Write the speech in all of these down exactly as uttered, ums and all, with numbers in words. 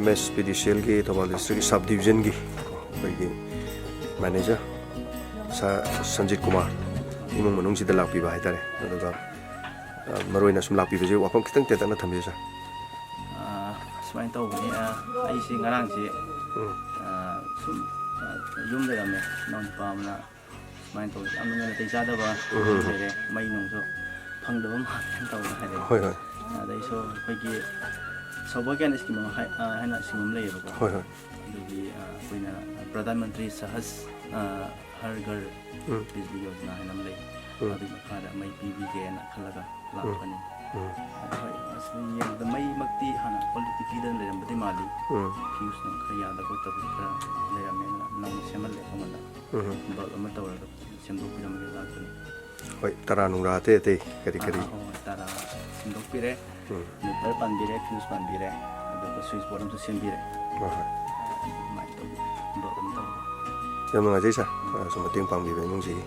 M S P ꯗꯤ ꯁꯤ ꯑꯦꯜꯒꯤ ꯊꯧꯕꯥꯜ ꯗꯤꯁꯇ꯭ꯔꯤꯛꯀꯤ sub ꯗꯤꯕꯤꯖꯟꯒꯤ ꯑꯩꯈꯣꯏꯒꯤ ꯃꯦꯅꯦꯖꯔ ꯁꯥꯔ ꯁꯟꯖꯤꯠ ꯀꯨꯃꯥꯔ ꯏꯃꯨꯡ ꯃꯅꯨꯡꯁꯤꯗ ꯂꯥꯛꯄꯤꯕ ꯍꯥꯏꯇꯥꯔꯦ꯫ ꯑꯗꯨꯒ, ꯑ, ꯃꯔꯨ ꯑꯣꯏꯅ ꯁꯨꯝ ꯂꯥꯛꯄꯤꯕꯁꯦ ꯋꯥꯐꯝ ꯈꯤꯇꯪ ꯇꯦꯟꯇꯛꯅ ꯊꯝꯕꯤꯌꯨ, ꯁꯥꯔ꯫ ꯑ, ꯁꯨꯃꯥꯏꯅ ꯇꯧꯕꯅꯤ, ꯑ, ꯑꯩꯁꯦ ꯉꯔꯥꯡꯁꯦ, ꯎꯝ꯫ ꯑ, ꯁꯨꯝ, ꯑ, ꯌꯨꯝ ꯂꯩꯔꯝꯃꯦ꯫ ꯏꯅꯥꯎꯅꯨꯄꯥ ꯑꯃꯅ ꯁꯨꯃꯥꯏꯅ ꯇꯧꯕ ꯌꯥꯝꯅ ꯅꯥꯇꯩ ꯆꯥꯗꯕ ꯎꯝ, ꯎꯝ, ꯎꯝ꯫ ꯂꯩꯔꯦ, ꯃꯩ ꯅꯨꯡꯁꯨ ꯐꯪꯗꯕ ꯃꯥꯜꯂꯦꯅ ꯇꯧꯕ ꯍꯥꯏꯔꯦ꯫ ꯍꯣꯏ, ꯍꯣꯏ꯫ ꯑꯗꯩꯁꯨ ꯑꯩꯈꯣꯏꯒꯤ ꯁꯧꯕ ꯀꯦꯟ ꯁ꯭ꯀꯤꯝ ꯑꯃ ꯍꯥꯏ-, ꯑ, ꯍꯥꯏꯅ ꯁ꯭ꯀꯤꯝ ꯑꯃ ꯂꯩꯌꯦꯕꯀꯣ꯫ ꯍꯣꯏ, ꯍꯣꯏ꯫ ꯑꯗꯨꯒꯤ, ꯑ, ꯑꯩꯈꯣꯏꯅ ꯄ꯭ꯔꯙꯥꯟ ꯃꯟꯇ꯭ꯔꯤ ꯁꯍꯖ, ꯑ, ꯍꯔ ꯘꯔ ꯎꯝ꯫ ꯕꯤꯖꯂꯤ ꯌꯣꯖꯅꯥ ꯍꯥꯏꯅ ꯑꯃ ꯂꯩ꯫ ꯎꯝ꯫ ꯑꯗꯨꯒꯤ ꯃꯈꯥꯗ ꯃꯩ ꯄꯤꯕꯤꯒꯦꯅ ꯈꯜꯂꯒ ꯎꯝ꯫ ꯂꯥꯛꯄꯅꯤ꯫ ꯎꯝ꯫ ꯑꯗꯣ ꯍꯣꯏ, ꯑꯁ, ꯌꯦꯡꯕꯗ ꯃꯩꯃꯛꯇꯤ ꯍꯥꯟꯅ ꯀ꯭ꯋꯥꯂꯤꯇꯤ ꯄꯤꯗꯅ ꯂꯩꯔꯝꯕꯗꯤ ꯃꯥꯜꯂꯤ꯫ ꯎꯝ꯫ ꯐ꯭ꯌꯨꯁ ꯅꯨꯡ ꯈꯔ ꯌꯥꯗ ꯈꯣꯠꯇꯕꯁꯨ ꯈꯔ ꯂꯩꯔꯝꯃꯦ, ꯑꯗꯨꯅ ꯅꯧꯅ ꯁꯦꯝꯍꯜꯂꯦ ꯁꯣꯝꯗ꯫ ꯎꯝ꯫ ꯕꯜꯕ ꯑꯃ ꯇꯧꯔꯒ ꯁꯦꯝꯗꯣꯛꯄꯤꯔꯝꯃꯒꯦ ꯂꯥꯛꯄꯅꯤ꯫ ꯍꯣꯏ, ꯇꯔꯥ ꯅꯨꯡꯔꯥ ꯑꯇꯩ ꯑꯇꯩ ꯀꯔꯤ ꯀꯔꯤ? ꯑꯥ, ꯍꯣꯏ, ꯍꯣꯏ, ꯇꯔꯥ ꯁꯦꯝꯗꯣꯛꯄꯤꯔꯦ꯫ ꯎꯝ꯫ ꯃꯤꯇꯔ ꯄꯥꯟꯕꯤꯔꯦ, ꯐ꯭ꯌꯨꯁ ꯄꯥꯟꯕꯤꯔꯦ, ꯑꯗꯨꯒ ꯁ꯭ꯋꯤꯆ ꯕꯣꯔꯗ ꯑꯃꯁꯨ ꯁꯦꯝꯕꯤꯔꯦ꯫ ꯍꯣꯏ, ꯍꯣꯏ꯫ ꯑꯗꯨꯃꯥꯏꯅ ꯇꯧꯕꯤ-, ꯕꯜꯕ ꯑꯃ ꯇꯧꯕ꯫ ꯌꯥꯝ ꯅꯨꯡꯉꯥꯏꯖꯩ, ꯁꯥꯔ꯫ ꯑ, ꯁꯨꯝ ꯃꯇꯦꯡ ꯄꯥꯡꯕꯤꯕ ꯏꯃꯨꯡꯁꯤꯒꯤ꯫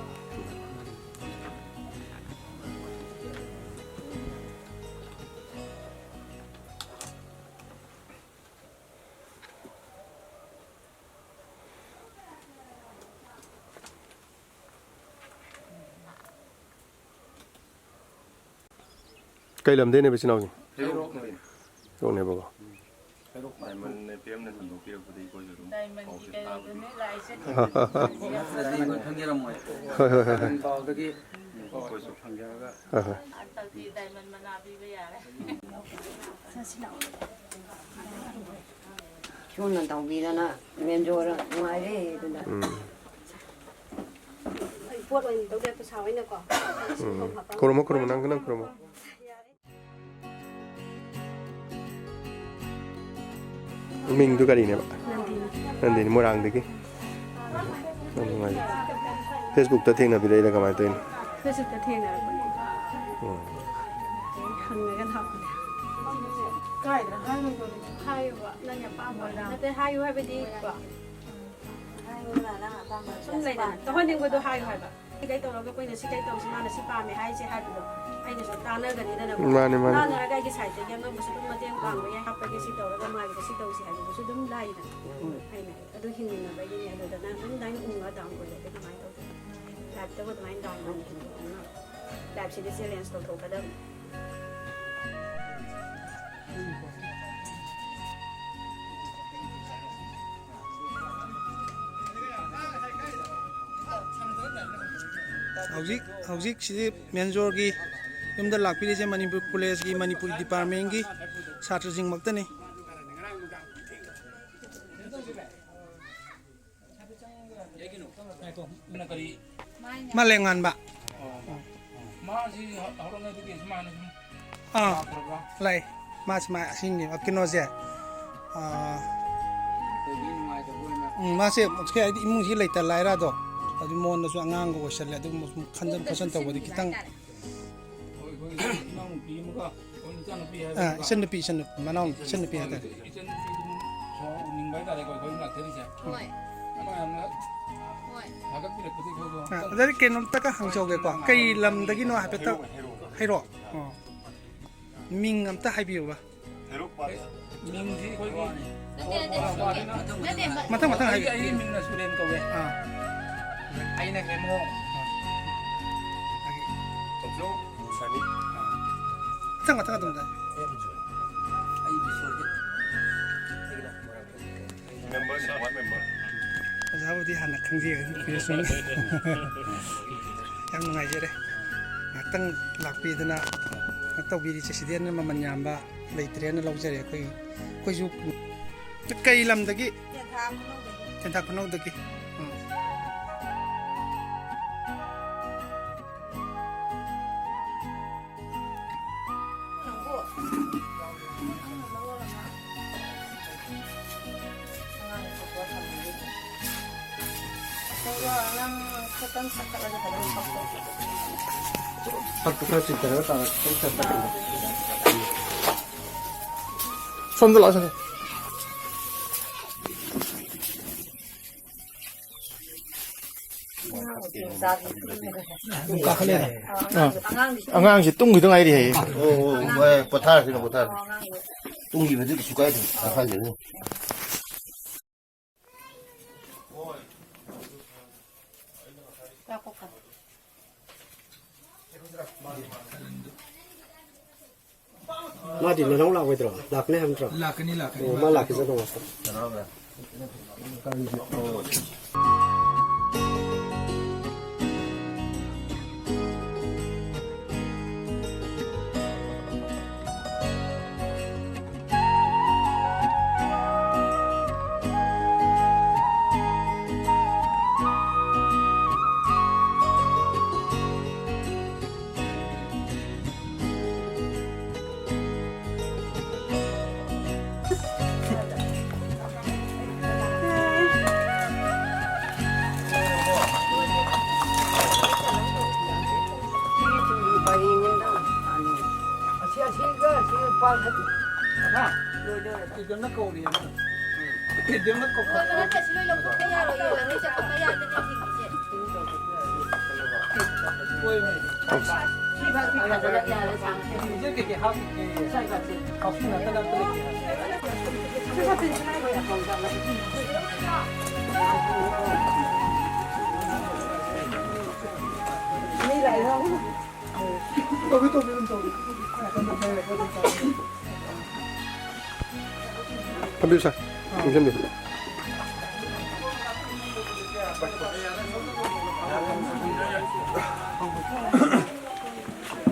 ꯀꯩ ꯂꯝꯗꯩꯅꯦꯕ ꯏꯆꯤꯟ ꯏꯅꯥꯎꯁꯦ? ꯍꯩꯔꯣꯛꯅꯦ꯫ ꯍꯩꯔꯣꯛꯅꯦꯕꯀꯣ꯫ ꯗꯥꯏꯃꯟꯅ ꯄꯤꯔꯝꯅ ꯁꯟꯗꯣꯛꯄꯤꯔꯛꯄꯗꯒꯤ ꯑꯩꯈꯣꯏꯁꯨ ꯑꯗꯨꯝ ꯗꯥꯏꯃꯟꯒꯤ ꯄꯥꯎꯁꯦ ꯇꯥꯕꯅꯤ꯫ ꯀꯩꯅꯣꯗꯨꯅꯦ ꯂꯥꯛꯏꯁꯦ꯫ ꯅꯠꯇ꯭ꯔꯗꯤ ꯑꯩꯈꯣꯏ ꯈꯪꯖꯔꯝꯃꯣꯏ꯫ ꯍꯣꯏ, ꯍꯣꯏ, ꯍꯣꯏ, ꯍꯣꯏ꯫ ꯄꯥꯎꯗꯒꯤ ꯑꯩꯈꯣꯏꯁꯨ ꯐꯪꯖꯔꯒ꯫ ꯍꯣꯏ, ꯍꯣꯏ꯫ ꯍꯟꯗꯛꯇꯤ ꯗꯥꯏꯃꯟ ꯃꯅꯥ ꯄꯤꯕ ꯌꯥꯔꯦ꯫ ꯁꯣꯝꯅ ꯇꯧꯕꯤꯗꯅ ꯃꯦꯟꯖꯣꯔ ꯅꯨꯡꯉꯥꯏꯔꯦ ꯑꯗꯨꯅ꯫ ꯎꯝ꯫ ꯑꯩ ꯄꯣꯠ ꯑꯣꯏꯅ ꯇꯧꯗꯦ, ꯄꯩꯁꯥ ꯑꯣꯏꯅꯀꯣ꯫ ꯎꯝ꯫ ꯈꯨꯔꯨꯝꯃꯣ, ꯈꯨꯔꯨꯝꯃꯣ, ꯅꯪ, ꯅꯪ ꯈꯨꯔꯨꯝꯃꯣ꯫ ꯃꯤꯡꯗꯨ ꯀꯔꯤꯅꯦꯕ? ꯅꯟꯗꯤꯅꯤ꯫ ꯅꯟꯗꯤꯅꯤ, ꯃꯣꯏꯔꯥꯡꯗꯒꯤ꯫ ꯌꯥꯝ ꯅꯨꯡꯉꯥꯏꯖꯩ꯫ ꯐꯦꯁꯕꯨꯛꯇ ꯊꯦꯡꯅꯕꯤꯔꯛꯏꯔꯥ, ꯀꯃꯥꯏꯅ ꯇꯧꯔꯤꯅꯣ? ꯐꯦꯁꯕꯨꯛꯇ ꯊꯦꯡꯅꯔꯛꯄꯅꯤ꯫ ꯎꯝ꯫ ꯍꯪꯉꯒ ꯂꯥꯛꯄꯅꯦ꯫ ꯀꯥꯏꯗꯅꯣ ꯍꯥꯏꯔꯣꯏꯗꯧꯔꯤꯅꯣ? ꯍꯥꯏꯌꯨꯕ, ꯅꯪꯒꯤ ꯑꯄꯥꯝꯕ ꯑꯣꯏꯅ꯫ ꯅꯠꯇꯦ, ꯍꯥꯏꯌꯨ ꯍꯥꯏꯕꯗꯤ ꯀꯣ꯫ ꯁꯨꯝ ꯂꯩꯗꯅ, ꯇꯧꯍꯟꯅꯤꯡꯕꯗꯣ ꯍꯥꯏꯌꯨ ꯍꯥꯏꯕ꯫ ꯀꯩ ꯇꯧꯔꯒ ꯑꯩꯈꯣꯏꯅ ꯁꯤ ꯀꯩ ꯇꯧꯁꯤ, ꯃꯥꯅ ꯁꯤ ꯄꯥꯝꯃꯦ ꯍꯥꯏꯁꯦ ꯍꯥꯏꯕꯗꯣ ꯑꯩꯅꯁꯨ ꯇꯥꯟꯅꯒꯅꯤꯗꯅꯀꯣ꯫ ꯃꯥꯅꯤ, ꯃꯥꯅꯤ꯫ ꯇꯥꯟꯅꯔꯒ ꯑꯩꯒꯤ ꯁꯥꯏꯠꯇꯒꯤ ꯑꯉꯝꯕꯁꯨ ꯑꯗꯨꯝ ꯃꯇꯦꯡ ꯄꯥꯡꯕ ꯌꯥꯏ, ꯍꯥꯞꯄꯒꯦ ꯁꯤ ꯇꯧꯔꯒ ꯃꯥꯒꯤꯗ ꯁꯤ ꯇꯧꯁꯤ ꯍꯥꯏꯕꯗꯨꯁꯨ ꯑꯗꯨꯝ ꯂꯥꯏꯗꯅ꯫ ꯎꯝ꯫ ꯑꯩꯅ ꯑꯗꯨ ꯍꯤꯡꯃꯤꯟꯅꯕꯒꯤꯅꯦ꯫ ꯑꯗꯨꯗ ꯅꯪ ꯑꯗꯨꯝ ꯗꯥꯏꯅ ꯎꯪꯉ ꯗꯥꯎꯟ ꯑꯣꯏꯔꯗꯤ ꯀꯃꯥꯏꯅ ꯇꯧꯗꯣꯏꯅꯣ? ꯂꯥꯏꯐꯇꯕꯨ ꯑꯗꯨꯃꯥꯏꯅ ꯗꯥꯎꯟ ꯑꯣꯏꯅ ꯍꯤꯡꯕ ꯉꯝꯅꯕ ꯂꯥꯏꯐꯁꯤꯗꯤ ꯆꯦꯂꯦꯟꯖ ꯇꯧꯊꯣꯛꯀꯗꯕꯅꯤ꯫ ꯍꯧꯖꯤꯛ, ꯍꯧꯖꯤꯛꯁꯤꯗꯤ ꯃꯦꯟꯖꯣꯔꯒꯤ ꯌꯨꯝꯗ ꯂꯥꯛꯄꯤꯔꯤꯁꯦ ꯃꯅꯤꯄꯨꯔ ꯀꯣꯂꯦꯖꯀꯤ ꯃꯅꯤꯄꯨꯔꯤ ꯗꯤꯄꯥꯔꯠꯃꯦꯟꯒꯤ ꯁꯥꯇ꯭ꯔꯁꯤꯡꯃꯛꯇꯅꯤ꯫ ꯃꯥ ꯂꯦꯡꯉꯥꯟꯕ꯫ ꯃꯥꯁꯤ ꯍꯧꯔꯛꯅꯗꯤ ꯁꯨꯃꯥꯏꯅ ꯁꯨꯝ ꯑꯥ꯫ ꯂꯥꯛꯄ꯭ꯔꯕ? ꯂꯥꯛꯑꯦ꯫ ꯃꯥꯁꯤ ꯃꯥ ꯑꯁꯤꯅꯦꯕ ꯀꯩꯅꯣꯁꯦ꯫ ꯑꯥ꯫ ꯎꯝ, ꯃꯥꯁꯦ ꯍꯧꯖꯤꯛꯀꯤ ꯍꯥꯏꯗꯤ ꯏꯃꯨꯡꯁꯤ ꯂꯩꯇ ꯂꯥꯏꯔꯗꯣ, ꯑꯗꯨ ꯃꯉꯣꯟꯗꯁꯨ ꯑꯉꯥꯡꯒ ꯑꯣꯏꯁꯜꯂꯦ, ꯑꯗꯨꯝ ꯁꯨꯝ ꯈꯟꯖꯟ ꯈꯣꯠꯆꯟ ꯇꯧꯕꯗꯤ ꯈꯤꯇꯪ꯫ ꯑꯩꯈꯣꯏ ꯏꯅꯥꯎꯅꯨꯄꯤ ꯑꯃꯒ, ꯑꯩꯈꯣꯏ ꯏꯆꯥꯅꯨꯄꯤ ꯍꯥꯏꯕ ꯑꯥ, ꯑꯃꯒ꯫ ꯏꯆꯟꯅꯨꯄꯤ, ꯏꯆꯟꯅꯨꯄꯤ, ꯃꯅꯥꯎ ꯏꯆꯟꯅꯨꯄꯤ ꯍꯥꯏꯇꯥꯔꯦ꯫ ꯏꯆꯟꯅꯨꯄꯤꯗꯨ ꯁꯣꯔ ꯎꯅꯤꯡꯕ ꯍꯥꯏꯇꯥꯔꯦꯀꯣ, ꯑꯩꯈꯣꯏ ꯂꯥꯛꯆꯔꯤꯁꯦ꯫ ꯍꯣꯏ꯫ ꯑꯃ ꯌꯥꯝꯅ ꯍꯣꯏ꯫ ꯊꯥꯒꯠꯄꯤꯔꯛꯄꯁꯦ ꯑꯩꯈꯣꯏꯁꯨ ꯑꯥ, ꯑꯗꯨꯗꯤ ꯀꯩꯅꯣꯝꯇꯒ ꯍꯪꯖꯍꯧꯒꯦꯀꯣ꯫ ꯀꯩ ꯂꯝꯗꯒꯤꯅꯣ ꯍꯥꯏꯐꯦꯠꯇ ꯍꯩꯔꯣꯛ, ꯍꯩꯔꯣꯛ꯫ ꯍꯩꯔꯣꯛ? ꯑꯣ꯫ ꯃꯤꯡ ꯑꯝꯇ ꯍꯥꯏꯕꯤꯌꯨꯕ꯫ ꯍꯩꯔꯣꯛ ꯄꯥꯠ꯫ ꯃꯤꯡꯁꯤ ꯑꯩꯈꯣꯏꯒꯤ ꯅꯠꯇꯦ, ꯅꯠꯇꯦ, ꯅꯠꯇꯦ, ꯅꯠꯇꯦ, ꯃꯊꯪ, ꯃꯊꯪ ꯑꯩꯒꯤ, ꯍꯥꯏꯕꯤꯌꯨ꯫ ꯑꯩꯒꯤ ꯃꯤꯡꯅ ꯁꯨꯔꯦꯟ ꯀꯧꯋꯦ꯫ ꯑꯥ꯫ ꯑꯩꯅ ꯍꯦꯃꯣ꯫ ꯑꯥ꯫ ꯇꯣꯝꯆꯧ ꯁꯅꯤ꯫ ꯃꯊꯪ, ꯃꯊꯪ ꯑꯗꯨꯝ ꯇꯥꯏ꯫ ꯑꯩ ꯕꯤꯁꯣꯔꯖꯤꯠ꯫ ꯃꯦꯝꯕꯔꯅꯤ, ꯋꯥꯔꯗ ꯃꯦꯝꯕꯔ꯫ ꯑꯣꯖꯥꯕꯨꯗꯤ ꯍꯥꯟꯅ ꯈꯪꯖꯩ, ꯑꯗꯨ ꯀꯨꯏꯔꯦ ꯁꯨꯝ꯫ ꯌꯥꯝ ꯅꯨꯡꯉꯥꯏꯖꯔꯦ꯫ ꯉꯥꯏꯍꯥꯛꯇꯪ ꯂꯥꯛꯄꯤꯗꯅ ꯀꯩꯅꯣ ꯇꯧꯕꯤꯔꯤꯁꯦ, ꯁꯤꯗꯤ ꯍꯦꯟꯅ ꯃꯃꯜ ꯌꯥꯝꯕ ꯂꯩꯇ꯭ꯔꯦꯅ ꯂꯧꯖꯔꯦ ꯑꯩꯈꯣꯏ꯫ ꯑꯩꯈꯣꯏꯁꯨ ꯀꯩ ꯂꯝꯗꯒꯤ? ꯇꯦꯟꯊꯥ ꯈꯨꯅꯧꯗꯒꯤ꯫ ꯇꯦꯟꯊꯥ ꯈꯨꯅꯧꯗꯒꯤ꯫ ꯎꯝ꯫ ꯅꯪꯕꯨ? ꯅꯪꯅ ꯃꯔꯣꯜ ꯑꯃ꯫ ꯑꯉꯥꯡ ꯐꯣꯇꯣ ꯊꯝꯕꯤꯔꯤꯗꯣ꯫ ꯑꯗꯨꯒ ꯅꯪ ꯈꯤꯇꯪ ꯆꯠꯈꯠꯂꯒ ꯐꯖꯅ ꯐꯝꯊꯣꯛꯑꯣ꯫ ꯐꯛꯇꯨ ꯈꯔ ꯆꯤꯡꯊꯔꯒ ꯇꯥꯔꯒ ꯈꯤꯇꯪ ꯆꯠꯈꯠꯂꯒ꯫ ꯁꯣꯝꯗ ꯂꯥꯛꯑꯣ, ꯁꯣꯝꯗ꯫ ꯑꯗꯨꯝ ꯀꯥꯈꯠꯂꯦꯗ꯫ ꯑꯥ꯫ ꯑꯉꯥꯡꯁꯤ ꯇꯨꯝꯈꯤꯗ ꯉꯥꯏꯔꯤ ꯍꯥꯏꯌꯦ꯫ ꯑꯣ, ꯑꯣ, ꯍꯣꯏ, ꯄꯣꯊꯥꯔꯁꯤꯅ, ꯄꯣꯊꯥꯔꯁꯤ꯫ ꯇꯨꯝꯈꯤꯕꯗꯤ ꯀꯩꯁꯨ ꯀꯥꯏꯗꯦ, ꯀꯥꯈꯠꯂꯁꯤꯅ꯫ ꯃꯥꯗꯤ ꯅꯅꯥꯎ ꯂꯥꯛꯑꯣꯏꯗ꯭ꯔꯣ? ꯂꯥꯛꯀꯅꯤ ꯍꯥꯏꯕ ꯅꯠꯇ꯭ꯔꯣ? ꯂꯥꯛꯀꯅꯤ, ꯂꯥꯛꯀꯅꯤ꯫ ꯑꯣ, ꯃꯥ ꯂꯥꯛꯈꯤꯁꯅꯨ ꯉꯥꯛꯇ꯫ ꯐꯝꯕꯤꯌꯨ, ꯁꯥꯔ꯫ ꯆꯪꯁꯤꯟꯕꯤꯌꯨ꯫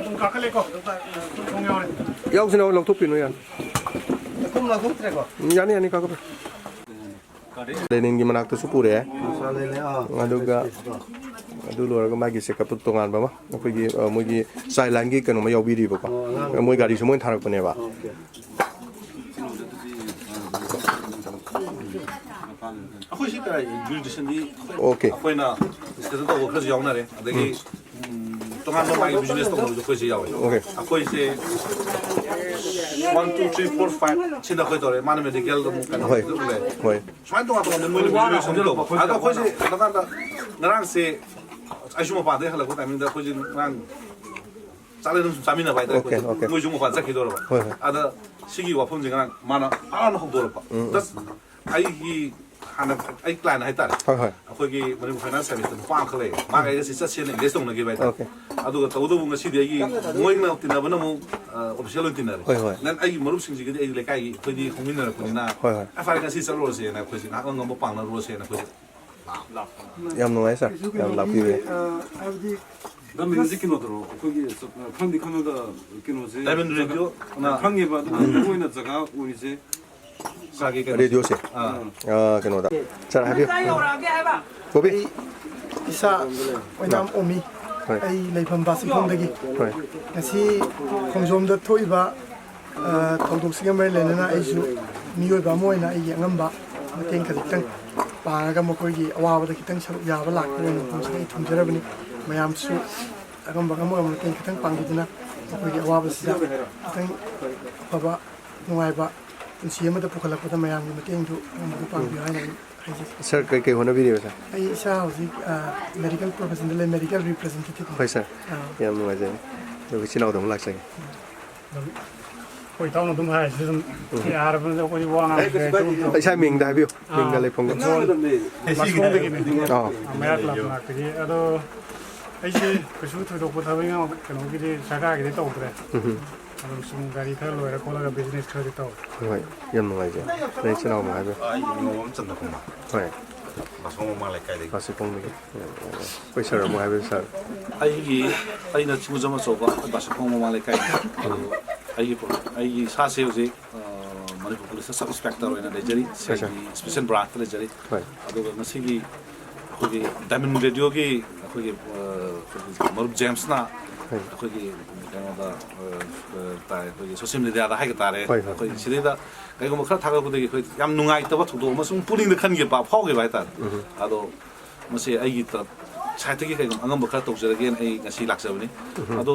ꯑꯗꯨꯝ ꯀꯥꯈꯠꯂꯦꯀꯣ꯫ ꯊꯣꯡ ꯌꯥꯎꯔꯦ꯫ ꯌꯥꯎꯁꯤꯅ ꯂꯧꯊꯣꯛꯄꯤꯅꯨ, ꯌꯥꯅꯤ꯫ ꯊꯨꯝ ꯂꯧꯊꯣꯛꯇ꯭ꯔꯦꯀꯣ? ꯌꯥꯅꯤ, ꯌꯥꯅꯤ, ꯀꯥꯈꯠꯄꯤꯌꯨ꯫ ꯂꯦꯅꯤꯟꯒꯤ ꯃꯅꯥꯛꯇꯁꯨ ꯄꯨꯔꯛꯑꯦ꯫ ꯑꯗꯨꯒ ꯑꯗꯨ ꯂꯣꯏꯔꯒ ꯃꯥꯒꯤ ꯆꯦꯀꯞꯇ ꯇꯣꯉꯥꯟꯕ ꯑꯃ ꯑꯩꯈꯣꯏꯒꯤ, ꯑ, ꯃꯣꯏꯒꯤ ꯆꯥꯏꯜ ꯂꯥꯏꯟꯒꯤ ꯀꯩꯅꯣꯃ ꯌꯥꯎꯕꯤꯔꯤꯕꯀꯣ꯫ ꯃꯣꯏ ꯒꯥꯔꯤꯁꯨ ꯃꯣꯏꯅ ꯊꯥꯔꯛꯄꯅꯦꯕ꯫ ꯑꯩꯈꯣꯏ ꯁꯤ ꯀꯔꯥꯏ ꯖꯨꯔꯤꯗꯤꯛꯁꯟꯗꯤ ꯑꯩꯈꯣꯏ, ꯑꯣꯀꯦ꯫ ꯑꯩꯈꯣꯏꯅ ꯁꯤꯗ ꯇꯧꯕ ꯈꯔꯁꯨ ꯌꯥꯎꯅꯔꯦ꯫ ꯑꯗꯒꯤ ꯎꯝ, ꯇꯣꯉꯥꯟꯕ ꯃꯥꯒꯤ ꯕꯤꯖꯤꯅꯦꯁ ꯇꯧꯅꯕꯁꯨ ꯑꯩꯈꯣꯏꯁꯦ ꯌꯥꯎꯋꯦ꯫ ꯑꯣꯀꯦ꯫ ꯑꯩꯈꯣꯏꯁꯦ one, two, three, four, five ꯁꯤꯗ ꯑꯩꯈꯣꯏ ꯇꯧꯔꯦ꯫ ꯃꯥꯅ ꯃꯦꯗꯤꯀꯦꯜꯗ ꯑꯃꯨꯛ ꯀꯩꯅꯣ ꯍꯣꯏ꯫ ꯑꯗꯨꯝ ꯂꯩ꯫ ꯍꯣꯏ꯫ ꯁꯨꯃꯥꯏꯅ ꯇꯣꯉꯥꯟ ꯇꯣꯉꯥꯟꯕ ꯃꯣꯏꯅ ꯕꯤꯖꯤꯅꯦꯁ ꯑꯃꯨꯛ ꯇꯧꯕ꯫ ꯑꯗꯣ ꯑꯩꯈꯣꯏꯁꯦ ꯀꯩꯅꯣ ꯀꯥꯟꯗ ꯉꯔꯥꯡꯁꯦ ꯑꯩꯁꯨ ꯃꯄꯥꯟꯗꯒꯤ ꯍꯜꯂꯛꯄ ꯇꯥꯏꯃꯤꯡꯗ ꯑꯩꯈꯣꯏꯁꯦ ꯉꯔꯥꯡ ꯆꯥꯛꯂꯦꯟ ꯑꯗꯨꯝ ꯆꯥꯃꯤꯟꯅꯕ ꯍꯥꯏꯇꯥꯔꯦ꯫ Okay, ꯑꯩꯈꯣꯏꯁꯦ okay. ꯃꯣꯏꯁꯨ ꯃꯄꯥꯟ ꯆꯠꯈꯤꯗꯧꯔꯕ꯫ ꯍꯣꯏ, ꯍꯣꯏ꯫ ꯑꯗ ꯁꯤꯒꯤ ꯋꯥꯐꯝꯁꯦ ꯉꯔꯥꯡ ꯃꯥꯅ ꯐꯥꯅ ꯍꯧꯗꯣꯔꯛꯄ꯫ ꯎꯝ, ꯎꯝ꯫ Just ꯑꯩꯒꯤ ꯍꯥꯟꯅ ꯑꯩ client ꯍꯥꯏꯇꯥꯔꯦ꯫ ꯍꯣꯏ, ꯍꯣꯏ꯫ ꯑꯩꯈꯣꯏꯒꯤ ꯃꯅꯤꯄꯨꯔ ꯐꯥꯏꯅꯥꯟꯁ ꯁꯥꯔꯚꯤꯁꯇ ꯅꯨꯄꯥ ꯑꯃꯈꯛ ꯂꯩꯌꯦ꯫ ꯃꯥꯒ ꯑꯩꯒ ꯁꯤ ꯆꯠꯁꯦꯅ engage ꯇꯧꯅꯈꯤꯕ ꯍꯥꯏꯇꯥꯔꯦ꯫ Okay꯫ ꯑꯗꯨꯒ ꯇꯧꯕꯇꯕꯨ ꯉꯁꯤꯗꯤ ꯑꯩꯒꯤ ꯃꯣꯏꯅ ꯇꯤꯟꯅꯕꯅ ꯑꯃꯨꯛ, ꯑ, official ꯑꯣꯏꯅ ꯇꯤꯟꯅꯔꯦ꯫ ꯍꯣꯏ, ꯍꯣꯏ꯫ Then ꯑꯩꯒꯤ ꯃꯔꯨꯞꯁꯤꯡꯁꯤꯒꯗꯤ ꯑꯩ ꯂꯩꯀꯥꯏꯒꯤ ꯑꯩꯈꯣꯏꯗꯤ ꯍꯧꯃꯤꯟꯅꯔꯛꯄꯅꯤꯅ, ꯍꯣꯏ, ꯍꯣꯏ꯫ ꯑꯦ, ꯐꯔꯦ, ꯉꯁꯤ ꯆꯠꯂꯨꯔꯁꯦꯅ ꯑꯩꯈꯣꯏꯁꯦ ꯉꯥꯏꯍꯥꯛ ꯉꯝꯕ ꯄꯥꯡꯅꯔꯨꯔꯁꯦꯅ ꯑꯩꯈꯣꯏꯁꯦ ꯂꯥꯛꯄ꯫ ꯌꯥꯝ ꯅꯨꯡꯉꯥꯏ, sir꯫ ꯌꯥꯝ ꯂꯥꯛꯄꯤꯕꯒꯤ꯫ ꯑ, ꯍꯥꯏꯕꯗꯤ ꯅꯝꯃꯤꯁꯦ ꯀꯩꯅꯣꯗꯔꯣ? ꯑꯩꯈꯣꯏꯒꯤ, ꯑ, ꯈꯪꯗꯤ ꯈꯪꯉꯒ ꯀꯩꯅꯣꯁꯦ Diamond Radio ꯖꯒꯥ ꯅ ꯈꯪꯉꯦꯕ, ꯑꯗꯨ ꯃꯔꯨ ꯑꯣꯏꯅ ꯖꯒꯥ ꯑꯣꯏꯔꯤꯁꯦ ꯁꯥꯒꯤ ꯀꯩꯅꯣ꯫ ꯔꯦꯗꯤꯑꯣꯁꯦ꯫ ꯑꯥ꯫ ꯑꯥ, ꯀꯩꯅꯣꯗ꯫ Sir, ꯍꯥꯏꯕꯤꯌꯨ꯫ ꯕꯣꯕꯤ꯫ ꯑꯩ ꯏꯁꯥ ꯑꯣꯏꯅꯥꯝ ꯑꯣꯃꯤ꯫ ꯍꯣꯏ꯫ ꯑꯩ ꯂꯩꯐꯝ ꯕꯥꯁꯤꯈꯣꯡꯗꯒꯤ꯫ ꯍꯣꯏ꯫ ꯉꯁꯤ ꯈꯣꯡꯖꯣꯝꯗ ꯊꯣꯛꯏꯕ, ꯑ, ꯊꯧꯗꯣꯛꯁꯤꯒ ꯃꯔꯤ ꯂꯩꯅꯅ ꯑꯩꯁꯨ ꯃꯤꯑꯣꯏꯕ ꯑꯃ ꯑꯣꯏꯅ ꯑꯩꯒꯤ ꯑꯉꯝꯕ ꯃꯇꯦꯡ ꯈꯖꯤꯛꯇꯪ ꯄꯥꯡꯉꯒ ꯃꯈꯣꯏꯒꯤ ꯑꯋꯥꯕꯗ ꯈꯤꯇꯪ ꯁꯔꯨꯛ ꯌꯥꯕ ꯂꯥꯛꯄ ꯑꯣꯏꯅ ꯃꯐꯝꯁꯤꯗ ꯑꯩ ꯊꯨꯡꯖꯔꯕꯅꯤ꯫ ꯃꯌꯥꯝꯁꯨ ꯑꯉꯝꯕ ꯑꯉꯝꯕ ꯃꯇꯦꯡ ꯈꯤꯇꯪ ꯄꯥꯡꯕꯤꯗꯨꯅ ꯃꯈꯣꯏꯒꯤ ꯑꯋꯥꯕꯁꯤꯗ ꯈꯤꯇꯪ ꯑꯐꯕ ꯅꯨꯡꯉꯥꯏꯕ ꯄꯨꯟꯁꯤ ꯑꯃꯗ ꯄꯨꯈꯠꯂꯛꯄꯗ ꯃꯌꯥꯝꯒꯤ ꯃꯇꯦꯡꯗꯨ ꯑꯗꯨꯝ ꯄꯥꯡꯕꯤꯌꯨ ꯍꯥꯏꯅ ꯑꯩ ꯍꯥꯏꯖꯒꯦ꯫ Sir, ꯀꯩ ꯀꯩ ꯍꯣꯠꯅꯕꯤꯔꯤꯕ, sir? ꯑꯩ ꯏꯁꯥ ꯍꯧꯖꯤꯛ, ꯑ, medical profession ꯗ ꯂꯩ, medical representative꯫ ꯍꯣꯏ, sir꯫ ꯑꯥ꯫ ꯌꯥꯝ ꯅꯨꯡꯉꯥꯏꯖꯔꯦ꯫ ꯑꯗꯨꯒ ꯏꯆꯤꯟ ꯏꯅꯥꯎꯗ ꯑꯃꯨꯛ ꯂꯥꯛꯆꯒꯦ꯫ ꯑꯗꯨꯝ ꯑꯩꯈꯣꯏ ꯏꯇꯥꯎꯅ ꯑꯗꯨꯝ ꯍꯥꯏꯔꯤꯁꯤ ꯑꯗꯨꯝ ꯎꯝ꯫ ꯌꯥꯔꯕꯅꯤꯅ ꯑꯩꯈꯣꯏꯗꯤ ꯋꯥ ꯉꯥꯡꯕꯁꯦ ꯍꯩꯇꯕ ꯏꯁꯥ ꯃꯤꯡꯗ ꯍꯥꯏꯕꯤꯌꯨ꯫ ꯑꯥ꯫ ꯃꯤꯡꯒ ꯂꯩꯐꯝꯒ꯫ ꯕꯥꯁꯤꯈꯣꯡꯗꯒꯤꯅꯦ꯫ ꯑꯥ꯫ ꯃꯌꯥ club ꯃꯅꯥꯛꯇꯒꯤ꯫ ꯑꯗꯣ ꯑꯩꯁꯦ ꯀꯩꯁꯨ ꯊꯣꯏꯗꯣꯛꯄ ꯊꯕꯛ ꯏꯪꯈꯥꯡ ꯀꯩꯅꯣꯒꯤꯗꯤ ꯁꯔꯀꯥꯔꯒꯤꯗꯤ ꯇꯧꯗ꯭ꯔꯦ꯫ ꯎꯝ꯫ ꯑꯗꯨꯝ ꯁꯨꯝ ꯒꯥꯔꯤ ꯈꯔ ꯂꯣꯏꯔ ꯈꯣꯠꯂꯒ business ꯈꯔꯗꯤ ꯇꯧꯔꯤ꯫ ꯍꯣꯏ, ꯌꯥꯝ ꯅꯨꯡꯉꯥꯏꯖꯔꯦ꯫ ꯅꯪ ꯏꯆꯤꯟ ꯏꯅꯥꯎ ꯑꯃ ꯍꯥꯏꯕꯤꯌꯨ꯫ ꯑꯩꯒꯤ ꯃꯤꯡ ꯅꯣꯡꯉꯣꯝ ꯆꯟꯗ꯭ꯔꯀꯨꯃꯥꯔ꯫ ꯍꯣꯏ꯫ ꯕꯥꯁꯤꯈꯣꯡ ꯃꯃꯥꯡ ꯂꯩꯀꯥꯏꯗꯒꯤ꯫ ꯕꯥꯁꯤꯈꯣꯡꯗꯒꯤ꯫ ꯑꯩꯈꯣꯏ sir ꯑꯃꯨꯛ ꯍꯥꯏꯕꯤꯌꯨ, sir꯫ ꯑꯩꯒꯤ, ꯑꯩꯅ ꯆꯤꯡꯃꯨꯖꯝ ꯑꯆꯧꯕ ꯕꯥꯁꯤꯈꯣꯡ ꯃꯃꯥꯡ ꯂꯩꯀꯥꯏꯗꯒꯤ꯫ ꯑꯗꯨ ꯑꯩꯒꯤ, ꯑꯩꯒꯤ ꯏꯁꯥꯁꯦ ꯍꯧꯖꯤꯛ, ꯑ, ꯃꯅꯤꯄꯨꯔ ꯄꯨꯂꯤꯁꯇ sub inspector ꯑꯣꯏꯅ ꯂꯩꯖꯔꯤ꯫ ꯍꯣꯏ, sir꯫ ꯁꯤꯒꯤ special branch ꯇ ꯂꯩꯖꯔꯤ꯫ ꯍꯣꯏ꯫ ꯑꯗꯨꯒ ꯉꯁꯤꯒꯤ ꯑꯩꯈꯣꯏꯒꯤ Diamond Radio ꯒꯤ ꯑꯩꯈꯣꯏꯒꯤ, ꯑ, ꯑꯩꯈꯣꯏꯒꯤ ꯃꯔꯨꯞ ꯖꯦꯝꯁꯅ ꯍꯣꯏ꯫ ꯑꯩꯈꯣꯏꯒꯤ ꯀꯩꯅꯣꯗ, ꯑ, ꯑ, ꯇꯥꯏ, ꯑꯩꯈꯣꯏꯒꯤ social media ꯗ ꯍꯥꯏꯒ ꯇꯥꯔꯦ꯫ ꯍꯣꯏ, ꯍꯣꯏ꯫ ꯑꯩꯈꯣꯏ ꯁꯤꯗꯩꯗ ꯀꯩꯒꯨꯝꯕ ꯈꯔ ꯊꯥꯒꯠꯂꯛꯄꯗꯒꯤ ꯑꯩꯈꯣꯏ ꯌꯥꯝ ꯅꯨꯡꯉꯥꯏꯇꯕ ꯊꯧꯗꯣꯛ ꯑꯃ ꯁꯨꯝ ꯄꯨꯛꯅꯤꯡꯗ ꯈꯟꯈꯤꯕ, ꯐꯥꯎꯈꯤꯕ ꯍꯥꯏꯇꯥꯔꯦ꯫ ꯎꯝ꯫ ꯑꯗꯣ ꯃꯁꯤ ꯑꯩꯒꯤ ꯇ-, side ꯇꯒꯤ ꯀꯩꯒꯨꯝꯕ ꯑꯉꯝꯕ ꯈꯔ ꯇꯧꯖꯔꯒꯦꯅ ꯑꯩ ꯉꯁꯤ ꯂꯥꯛꯆꯕꯅꯤ꯫ ꯎꯝ꯫ ꯑꯗꯣ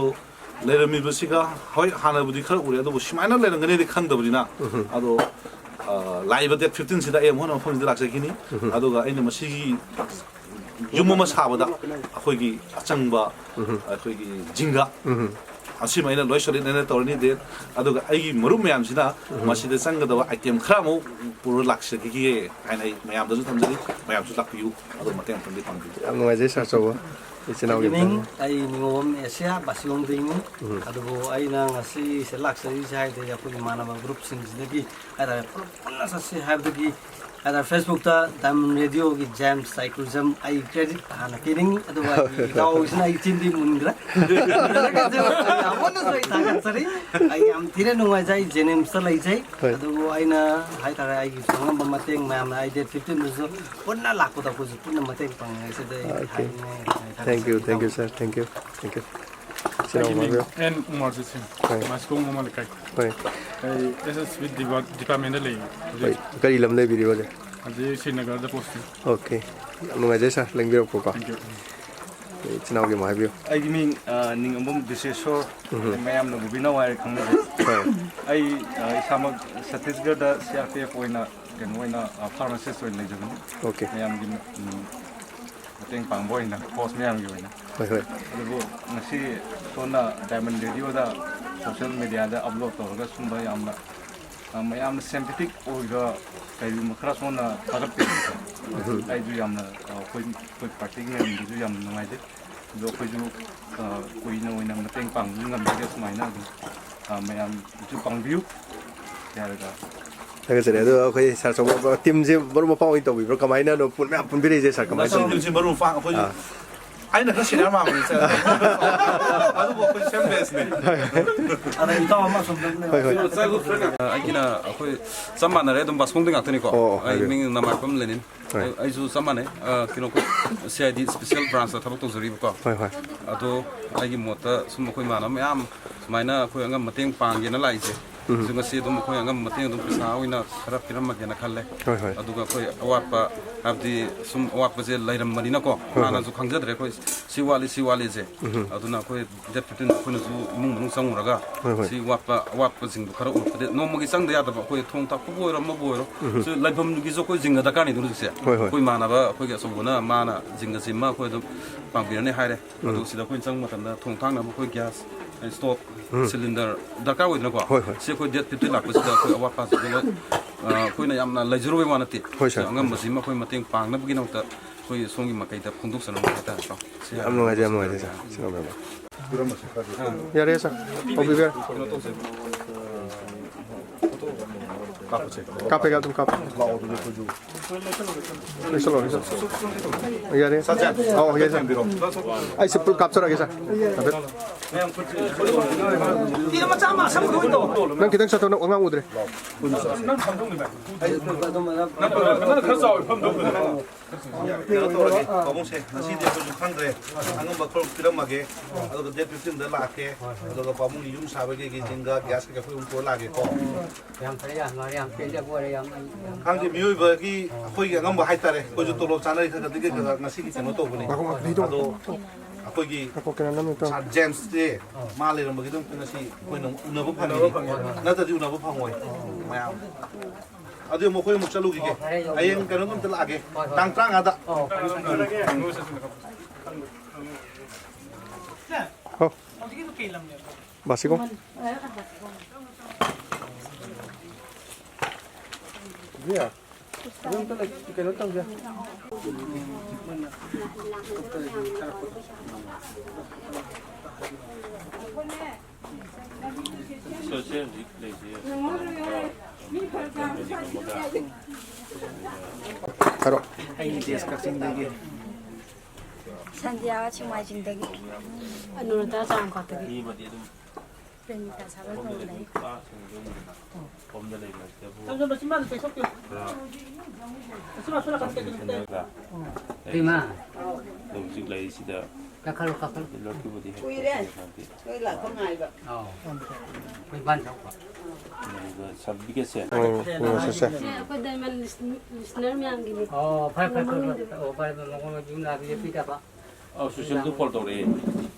ꯂꯩꯔꯝꯃꯤꯕꯁꯤꯒ, ꯍꯣꯏ, ꯍꯥꯟꯅꯕꯨꯗꯤ ꯈꯔ ꯎꯔꯦ, ꯑꯗꯨꯕꯨ ꯁꯨꯃꯥꯏꯅ ꯂꯩꯔꯝꯒꯅꯤꯗꯤ ꯈꯪꯗꯕꯅꯤꯅ, ꯎꯝ꯫ ꯑꯗꯣ, ꯑ, ꯂꯥꯛꯏꯕ date fifteen ꯁꯤꯗ ꯑꯩ ꯑꯃꯨꯛ ꯍꯟꯅ ꯃꯐꯝꯁꯤꯗ ꯂꯥꯛꯆꯈꯤꯅꯤ꯫ ꯎꯝ꯫ ꯑꯗꯨꯒ ꯑꯩꯅ ꯃꯁꯤꯒꯤ ꯌꯨꯝ ꯑꯃ ꯁꯥꯕꯗ ꯑꯩꯈꯣꯏꯒꯤ ꯑꯆꯪꯕ, ꯑꯩꯈꯣꯏꯒꯤ ꯖꯤꯡꯒ, ꯑꯁꯤꯃ ꯑꯩꯅ ꯂꯣꯏ solid ꯑꯩꯅ ꯇꯧꯔꯅꯤ꯫ Then ꯑꯗꯨꯒ ꯑꯩꯒꯤ ꯃꯔꯨꯞ ꯃꯌꯥꯝꯁꯤꯅ ꯃꯁꯤꯗ ꯆꯪꯒꯗꯕ item ꯈꯔ ꯑꯃꯨꯛ ꯄꯨꯔ ꯂꯥꯛꯆꯈꯤꯒꯦ ꯍꯥꯏꯅ ꯑꯩ ꯃꯌꯥꯝꯗꯁꯨ ꯊꯝꯖꯔꯤ꯫ ꯃꯌꯥꯝꯁꯨ ꯂꯥꯛꯄꯤꯌꯨ, ꯑꯗꯨꯒ ꯃꯇꯦꯡ ꯑꯃꯇꯪꯗꯤ ꯄꯥꯡꯕꯤꯌꯨ꯫ ꯌꯥꯝ ꯅꯨꯡꯉꯥꯏꯖꯩ ꯁꯥꯔ ꯑꯆꯧꯕ, ꯏꯆꯤꯟ ꯏꯅꯥꯎꯒꯤ ꯃꯤꯡ ꯃꯇꯥꯡꯗ꯫ ꯑꯩ ꯅꯤꯉꯣꯝ ꯑꯦꯁꯤꯌꯥ ꯕꯥꯁꯤꯂꯣꯡꯗꯒꯤꯅꯤ꯫ ꯑꯗꯨꯕꯨ ꯑꯩꯅ ꯉꯁꯤꯁꯦ ꯂꯥꯛꯆꯔꯤꯁꯦ ꯍꯥꯏꯔꯗꯤ ꯑꯩꯈꯣꯏ ꯏꯃꯥꯟꯅꯕ group ꯁꯤꯡꯁꯤꯗꯒꯤ ꯍꯥꯏꯇꯥꯔꯦ, ꯄꯨꯂꯞ ꯄꯨꯟꯅ ꯆꯠꯁꯤ ꯍꯥꯏꯕꯗꯒꯤ ꯍꯥꯏꯇꯥꯔꯦ, Facebook ꯇ Diamond Radio ꯒꯤ ꯖꯦꯝꯁ ꯁꯥꯏꯀꯨꯖꯝ ꯑꯩ credit ꯍꯥꯟꯅ ꯄꯤꯅꯤꯡꯉꯤ, ꯑꯗꯨꯒ ꯑꯩꯒꯤ ꯏꯇꯥꯎꯁꯤꯅ ꯑꯩ ꯆꯤꯟꯗꯤ ꯃꯨꯟꯈ꯭ꯔꯦ꯫ ꯑꯃꯨꯟꯅꯁꯨ ꯑꯩ ꯊꯥꯒꯠꯆꯔꯤ꯫ ꯑꯩ ꯌꯥꯝ ꯊꯤꯅ ꯅꯨꯡꯉꯥꯏꯖꯩ, ꯖꯦꯅꯤꯝꯁꯇ ꯂꯩꯖꯩ꯫ ꯍꯣꯏ꯫ ꯑꯗꯨꯕꯨ ꯑꯩꯅ ꯍꯥꯏꯇꯥꯔꯦ, ꯑꯩꯒꯤꯁꯨ ꯑꯉꯝꯕ ꯃꯇꯦꯡ ꯃꯌꯥꯝꯅ ꯑꯩ date fifteen ꯗꯁꯨ ꯄꯨꯟꯅ ꯂꯥꯛꯄꯗ ꯑꯩꯈꯣꯏꯁꯨ ꯄꯨꯟꯅ ꯃꯇꯦꯡ ꯄꯥꯡꯅꯤꯡꯉꯥꯏꯁꯤꯗ ꯑꯩ Okay. ꯍꯥꯏꯅꯤꯡꯉꯤ ꯍꯥꯏꯇꯥꯔꯦ꯫ Thank you, thank you, sir, thank you, thank you꯫ ꯏꯆꯤꯟ ꯏꯅꯥꯎ ꯑꯩꯒꯤ ꯃꯤꯡ ꯃꯥꯕꯤꯌꯨ꯫ ꯑꯦꯟ ꯀꯨꯃꯥꯔ ꯖꯤꯠ ꯁꯤꯡ, ꯍꯣꯏ꯫ ꯃꯥꯁꯀꯣꯡ ꯃꯃꯥ ꯂꯩꯀꯥꯏ꯫ ꯍꯣꯏ꯫ ꯑꯩ S S B department ꯗ ꯂꯩꯌꯦ ꯍꯧꯖꯤꯛ꯫ ꯍꯣꯏ, ꯀꯔꯤ ꯂꯝꯗ ꯂꯩꯕꯤꯔꯤꯕ ꯍꯧꯖꯤꯛ? ꯍꯧꯖꯤꯛ ꯁ꯭ꯔꯤꯅꯒꯔꯗ posting꯫ Okay, ꯌꯥꯝ ꯅꯨꯡꯉꯥꯏꯖꯩ ꯁꯥꯔ, ꯂꯦꯡꯕꯤꯔꯛꯄꯀꯣ꯫ Thank you꯫ ꯑꯩ ꯏꯆꯤꯟ ꯏꯅꯥꯎꯒꯤ ꯑꯃꯨꯛ ꯍꯥꯏꯕꯤꯌꯨ꯫ ꯑꯩꯒꯤ ꯃꯤꯡ, ꯑ, ꯅꯤꯡꯉꯝꯕꯝ ꯕꯤꯁꯦꯁꯣꯔ, ꯎꯝ꯫ ꯃꯌꯥꯝꯅ ꯕꯨꯕꯤꯅꯥꯎ ꯍꯥꯏꯔ ꯈꯪꯅꯖꯩ꯫ ꯍꯣꯏ꯫ ꯑꯩ, ꯑ, ꯏꯁꯥꯃꯛ ꯁꯠꯇꯤꯁꯒꯔꯗ C R P F ꯑꯣꯏꯅ, ꯀꯩꯅꯣ ꯑꯣꯏꯅ, ꯑ, pharmacist ꯑꯣꯏꯅ ꯂꯩꯖꯕꯅꯤ꯫ Okay꯫ ꯃꯌꯥꯝꯒꯤ, ꯎꯝ, ꯃꯇꯦꯡ ꯄꯥꯡꯕ ꯑꯣꯏꯅ, host ꯃꯌꯥꯝꯒꯤ ꯑꯣꯏꯅ꯫ ꯍꯣꯏ, ꯍꯣꯏ꯫ ꯑꯗꯨꯕꯨ ꯉꯁꯤ ꯁꯣꯝꯅ Diamond Radio ꯗ social media ꯗ upload ꯇꯧꯔꯒ ꯁꯨꯝꯕ ꯌꯥꯝꯅ, ꯑ, ꯃꯌꯥꯝꯅ sympathetic ꯑꯣꯏꯕ ꯀꯔꯤꯒꯨꯝꯕ ꯈꯔ ꯁꯣꯝꯅ ꯊꯥꯒꯠꯄꯤꯔꯛꯄꯗꯣ, ꯎꯝ꯫ ꯑꯩꯁꯨ ꯌꯥꯝꯅ, ꯑ, ꯑꯩꯈꯣꯏ, ꯑꯩꯈꯣꯏ party ꯒꯤ ꯃꯌꯥꯝꯗꯁꯨ ꯌꯥꯝꯅ ꯅꯨꯡꯉꯥꯏꯖꯩ꯫ ꯑꯗꯣ ꯑꯩꯈꯣꯏꯁꯨ, ꯑ, ꯀꯨꯏꯅ ꯑꯣꯏꯅ ꯃꯇꯦꯡ ꯄꯥꯡꯕ ꯉꯝꯖꯒꯦ ꯁꯨꯃꯥꯏꯅ ꯑꯗꯨꯝ, ꯑ, ꯃꯌꯥꯝꯁꯨ ꯄꯥꯡꯕꯤꯌꯨ ꯍꯥꯏꯔꯒ꯫ ꯊꯥꯒꯠꯆꯔꯤ꯫ ꯑꯗꯣ ꯑꯩꯈꯣꯏ ꯁꯥꯔ ꯆꯧꯕ team ꯁꯦ ꯃꯔꯨꯞ ꯃꯄꯥꯡ ꯑꯣꯏꯅ ꯇꯧꯕꯤꯕ꯭ꯔꯣ? ꯀꯃꯥꯏꯅꯅꯣ ꯄꯨꯟ-, ꯃꯌꯥꯝ ꯄꯨꯟꯕꯤꯔꯛꯏꯁꯦ ꯁꯥꯔ? ꯀꯃꯥꯏꯅ ꯃꯁꯤ ꯇꯧꯕꯅꯣ? Team ꯁꯤ ꯃꯔꯨꯞ ꯃꯄꯥꯡ ꯑꯩꯈꯣꯏ ꯑꯥ꯫ ꯑꯩꯅ ꯈꯔ senior ꯃꯥꯟꯕꯅꯤ ꯁꯥꯔ꯫ ꯑꯗꯨꯕꯨ ꯑꯩꯈꯣꯏ same batch ꯅꯦ꯫ ꯑꯗ ꯏꯇꯥꯎ ꯑꯃ ꯑꯁꯣꯝꯗ ꯂꯩ꯫ ꯍꯣꯏ, ꯍꯣꯏ꯫ ꯑ, ꯑꯩꯒꯤꯅ ꯑꯩꯈꯣꯏ ꯆꯞ ꯃꯥꯟꯅꯔꯦ, ꯑꯗꯨꯝ ꯕꯥꯁꯀꯣꯡꯗꯤ ꯉꯥꯛꯇꯅꯤꯀꯣ꯫ ꯑꯣ, ꯑꯣ, ꯑꯩ ꯍꯥꯏꯕꯤꯌꯨ꯫ ꯃꯤꯡ ꯅꯃꯥꯏꯄꯝ ꯂꯦꯅꯤꯟ꯫ ꯍꯣꯏ꯫ ꯑꯩ-, ꯑꯩꯁꯨ ꯆꯞ ꯃꯥꯟꯅꯩ꯫ ꯑ, ꯀꯩꯅꯣ, ꯑꯩꯈꯣꯏ C I D special branch ꯇ ꯊꯕꯛ ꯇꯧꯖꯔꯤꯕꯀꯣ꯫ ꯍꯣꯏ, ꯍꯣꯏ꯫ ꯑꯗꯣ ꯑꯩꯒꯤ ꯃꯣꯠꯇ ꯁꯨꯝ ꯑꯩꯈꯣꯏ ꯏꯃꯥꯟꯅꯕ ꯃꯌꯥꯝ ꯁꯨꯃꯥꯏꯅ ꯑꯩꯈꯣꯏ ꯑꯉꯝ ꯃꯇꯦꯡ ꯄꯥꯡꯒꯦꯅ ꯂꯥꯛꯏꯁꯦ꯫ ꯎꯝ꯫ ꯑꯗꯨ ꯉꯁꯤ ꯑꯗꯨꯝ ꯑꯩꯈꯣꯏ ꯑꯉꯝꯕ ꯃꯇꯦꯡ ꯑꯗꯨꯝ ꯄꯩꯁꯥ ꯑꯣꯏꯅ ꯈꯔ ꯄꯤꯔꯝꯃꯒꯦꯅ ꯈꯜꯂꯦ꯫ ꯍꯣꯏ, ꯍꯣꯏ꯫ ꯑꯗꯨꯒ ꯑꯩꯈꯣꯏ ꯑꯋꯥꯠꯄ, ꯍꯥꯏꯕꯗꯤ ꯁꯨꯝ ꯑꯋꯥꯠꯄꯁꯦ ꯂꯩꯔꯝꯕꯅꯤꯅꯀꯣ, ꯍꯣꯏ, ꯍꯣꯏ꯫ ꯍꯥꯟꯅꯁꯨ ꯈꯪꯖꯗ꯭ꯔꯦ ꯑꯩꯈꯣꯏ ꯁꯤ ꯋꯥꯠꯂꯤ, ꯁꯤ ꯋꯥꯠꯂꯤꯁꯦ꯫ ꯎꯝ꯫ ꯑꯗꯨꯅ ꯑꯩꯈꯣꯏ ꯗꯦꯠ ꯐꯤꯐꯇꯤꯟ ꯑꯩꯈꯣꯏꯅꯁꯨ ꯏꯃꯨꯡ ꯃꯅꯨꯡ ꯆꯪꯉꯨꯔꯒ, ꯍꯣꯏ, ꯍꯣꯏ꯫ ꯁꯤ ꯋꯥꯠꯄ, ꯑꯋꯥꯠꯄꯁꯤꯡꯗꯣ ꯈꯔ ꯎꯔꯛꯄꯗꯤ ꯅꯣꯡꯃꯒꯤ ꯆꯪꯗ ꯌꯥꯗꯕ, ꯑꯩꯈꯣꯏ ꯊꯣꯡ ꯊꯥꯛꯄꯕꯨ ꯑꯣꯏꯔꯣ, ꯑꯃꯕꯨ ꯑꯣꯏꯔꯣ, ꯎꯝ꯫ ꯁꯤ ꯂꯩꯐꯝꯒꯤꯁꯨ ꯑꯩꯈꯣꯏ ꯖꯤꯡꯒ ꯗꯔꯀꯥꯔꯅꯤꯗꯅ ꯍꯧꯖꯤꯛꯁꯦ꯫ ꯍꯣꯏ, ꯍꯣꯏ꯫ ꯑꯩꯈꯣꯏ ꯏꯃꯥꯟꯅꯕ, ꯑꯩꯈꯣꯏꯒꯤ ꯑꯆꯧꯕꯅ ꯃꯥꯅ ꯖꯤꯡꯒꯁꯤ ꯑꯃ ꯑꯩꯈꯣꯏ ꯑꯗꯨꯝ ꯄꯥꯡꯕꯤꯔꯅꯤ ꯍꯥꯏꯔꯦ꯫ ꯎꯝ꯫ ꯑꯗꯨ ꯁꯤꯗ ꯑꯩꯈꯣꯏꯅ ꯆꯪꯕ ꯃꯇꯝꯗ ꯊꯣꯡ ꯊꯥꯛꯅꯕ ꯑꯩꯈꯣꯏ ꯒ꯭ꯌꯥꯁ, ꯁ꯭ꯇꯣꯞ, ꯎꯝ꯫ ꯁꯤꯂꯤꯟꯗꯔ ꯗꯔꯀꯥꯔ ꯑꯣꯏꯗꯅꯀꯣ? ꯍꯣꯏ, ꯍꯣꯏ꯫ ꯁꯤ ꯑꯩꯈꯣꯏ ꯗꯦꯠ ꯐꯤꯐꯇꯤꯟ ꯂꯥꯛꯄꯁꯤꯗ ꯑꯩꯈꯣꯏ ꯑꯋꯥꯠ ꯑꯄꯥꯁꯤꯡꯗꯣ ꯂꯣꯏ, ꯑ, ꯑꯩꯈꯣꯏꯅ ꯌꯥꯝꯅ ꯂꯩꯖꯔꯨꯕꯒꯤ ꯋꯥ ꯅꯠꯇꯦ꯫ ꯍꯣꯏ, ꯁꯤ ꯁꯥꯔ꯫ ꯑꯉꯝꯕꯁꯤꯃ ꯑꯩꯈꯣꯏ ꯃꯇꯦꯡ ꯄꯥꯡꯅꯕꯒꯤꯗꯃꯛꯇ ꯑꯩꯈꯣꯏ ꯁꯣꯝꯒꯤ ꯃꯥꯏꯀꯩꯗ ꯐꯣꯡꯗꯣꯛꯆꯔꯝꯕ ꯍꯥꯏꯇꯥꯔꯦꯀꯣ꯫ ꯁꯤ ꯌꯥꯝ ꯅꯨꯡꯉꯥꯏꯖꯩ, ꯌꯥꯝ ꯅꯨꯡꯉꯥꯏꯖꯩ, ꯁꯥꯔ꯫ ꯁꯤ ꯌꯥꯝ ꯅꯨꯡꯉꯥꯏꯖꯩ꯫ ꯌꯥꯔꯦ, ꯁꯥꯔ꯫ ꯇꯧꯕꯤꯕ ꯌꯥꯔꯦ꯫ ꯀꯩꯅꯣ ꯇꯧꯁꯦ꯫ ꯀꯥꯞꯄꯁꯦ꯫ ꯀꯥꯞꯄꯦ, ꯀꯥꯞꯄꯦ, ꯀꯥꯞꯄꯦ꯫ ꯂꯥꯛꯑꯣ, ꯑꯗꯨꯗꯤ ꯑꯩꯈꯣꯏꯁꯨ꯫ ꯂꯣꯏꯁꯜꯂꯣ, ꯂꯣꯏꯁꯜꯂꯣ꯫ ꯌꯥꯔꯦ꯫ ꯁꯥꯔ, ꯁꯥꯔ꯫ ꯑꯧ, ꯌꯥꯔꯦ, ꯁꯥꯔ꯫ ꯆꯪꯕꯤꯔꯣ꯫ ꯑꯩ ꯁꯤ ꯐꯨꯜ ꯀꯥꯞꯆꯔꯒꯦ, ꯁꯥꯔ꯫ ꯍꯥꯏꯐꯦꯠ꯫ ꯃꯌꯥꯝ ꯈꯨꯠꯁꯤ꯫ ꯇꯤꯀꯦꯠ ꯃꯆꯥ ꯑꯃ ꯑꯁꯪꯕꯗꯣ ꯑꯣꯏꯅ ꯇꯧ꯫ ꯅꯪ ꯈꯤꯇꯪ ꯆꯠꯊꯣꯛ, ꯅꯪ ꯑꯉꯥꯡ ꯎꯗ꯭ꯔꯦ꯫ ꯍꯥꯏꯐꯦꯠ꯫ ꯅꯪ ꯐꯝꯗꯧꯅꯦ, ꯚꯥꯏ꯫ ꯅꯪ ꯐꯝꯗꯧꯅꯦ꯫ ꯅꯪ ꯈꯔ ꯆꯥꯎꯋꯦ, ꯐꯝꯗꯧꯅꯦ꯫ ꯀꯩꯅꯣ ꯇꯧꯔꯒꯦ, ꯄꯥꯕꯨꯡꯁꯦ, ꯉꯁꯤꯗꯤ ꯑꯩꯈꯣꯏꯁꯨ ꯈꯪꯗ꯭ꯔꯦ꯫ ꯑꯉꯝꯕ ꯈꯔ ꯄꯤꯔꯝꯃꯒꯦ, ꯑꯗꯨꯒ ꯗꯦꯠ ꯐꯤꯐꯇꯤꯟꯗ ꯂꯥꯛꯀꯦ, ꯑꯗꯨꯒ ꯄꯥꯕꯨꯡꯒꯤ ꯌꯨꯝ ꯁꯥꯕꯒꯤ ꯀꯩꯀꯩ ꯖꯤꯡꯒ, ꯒ꯭ꯌꯥꯁ ꯀꯩꯀꯥ ꯑꯩꯈꯣꯏ ꯑꯗꯨꯝ ꯄꯨꯔ ꯂꯥꯛꯑꯒꯦꯀꯣ꯫ ꯌꯥꯝ ꯐꯔꯦ, ꯌꯥꯝ ꯅꯨꯡꯉꯥꯏꯔꯦ, ꯌꯥꯝ ꯄꯦꯟꯖꯕ ꯑꯣꯏꯔꯦ, ꯌꯥꯝ, ꯌꯥꯝ ꯈꯪꯗꯦ, ꯃꯤꯑꯣꯏꯕꯒꯤ ꯑꯩꯈꯣꯏꯒꯤ ꯑꯉꯝꯕ ꯍꯥꯏꯇꯥꯔꯦ, ꯑꯩꯈꯣꯏꯁꯨ ꯇꯣꯂꯣꯞ ꯆꯥꯅꯔꯤ ꯈꯔ ꯈꯔꯗꯤ ꯀꯩ ꯈꯔ ꯉꯁꯤꯒꯤ ꯀꯩꯅꯣ ꯇꯧꯕꯅꯤ꯫ ꯉꯥꯏꯈꯣ, ꯉꯥꯏꯈꯣ, ꯂꯩꯗꯧ꯫ ꯑꯗꯣ ꯑꯩꯈꯣꯏꯒꯤ ꯉꯥꯏꯈꯣ, ꯀꯩꯅꯣ ꯅꯝꯃꯤ ꯇꯧ꯫ ꯁꯥꯔ ꯖꯦꯝꯁꯁꯦ ꯃꯥ ꯂꯩꯔꯝꯕꯒꯤꯗꯃꯛꯇ ꯉꯁꯤ ꯑꯩꯈꯣꯏꯅ ꯎꯅꯕ ꯐꯪꯉꯤꯅꯤ, ꯅꯠꯇ꯭ꯔꯗꯤ ꯎꯅꯕ ꯐꯪꯉꯣꯏ ꯃꯌꯥꯝ꯫ ꯑꯗꯨ ꯑꯃꯨꯛ ꯑꯩꯈꯣꯏ ꯑꯃꯨꯛ ꯆꯠꯂꯨꯈꯤꯒꯦ꯫ ꯍꯌꯦꯡ ꯀꯩꯅꯣꯗ ꯑꯝꯇ ꯂꯥꯛꯑꯒꯦ, ꯇꯥꯡ ꯇꯔꯥꯃꯉꯥꯗ꯫ ꯍꯣ꯫ ꯕꯥꯁꯤꯀꯣ꯫ ꯏꯕꯦ, ꯑꯗꯨ ꯑꯝꯇ ꯂꯩ-, ꯀꯩꯅꯣ ꯇꯧꯁꯦ꯫ ꯍꯥꯏꯔꯣ꯫ ꯑꯩꯒꯤ ꯗꯦꯁ ꯀꯛꯆꯤꯡꯗꯒꯤ꯫ ꯁꯟꯗꯤꯌꯥ ꯁꯦꯡꯃꯥꯏꯖꯤꯡꯗꯒꯤ꯫ ꯑꯅꯨꯔꯥꯙꯥ ꯆꯥꯝꯄꯥꯛꯇꯒꯤ꯫ ꯁꯣꯝꯗ ꯂꯩꯕ ꯁꯤꯗꯕꯨ ꯈꯔ ꯁꯤꯟꯅꯔꯒ ꯏꯃꯥ꯫ ꯑꯗꯣ ꯍꯧꯖꯤꯛ ꯂꯩꯔꯤꯁꯤꯗ ꯀꯥꯈꯠꯂꯣ, ꯀꯥꯈꯠꯂꯣ꯫ ꯂꯣꯠꯈꯤꯕꯗꯤ ꯍꯦꯛ ꯀꯨꯏꯔꯦ꯫ ꯅꯠꯇꯦ꯫ ꯅꯣꯏ ꯂꯥꯛꯄ ꯉꯥꯏꯕ꯫ ꯑꯥꯎ꯫ ꯑꯩꯈꯣꯏ ꯕꯥꯟ ꯊꯣꯛꯄ꯫ ꯑꯗꯨꯒ certificate ꯁꯦ꯫ ꯎꯝ, ꯎꯝ, ꯁꯦ, ꯁꯦ꯫ ꯁꯦ, ꯑꯩꯈꯣꯏ diamond lis-, listener ꯃꯌꯥꯝꯒꯤꯅꯤ꯫ ꯑꯣ, ꯐꯔꯦ, ꯐꯔꯦ, ꯐꯔꯦ, ꯐꯔꯦ꯫ ꯑꯣ, ꯐꯔꯦ, ꯐꯔꯦ, ꯃꯉꯣꯟꯗ ꯌꯨꯝ ꯂꯥꯛꯄ ꯌꯦꯞꯄꯤꯗꯕ꯫ ꯑꯧ, ꯁꯨꯁꯤꯜꯗꯨ ꯐꯣꯟ ꯇꯧꯔꯛꯑꯦ꯫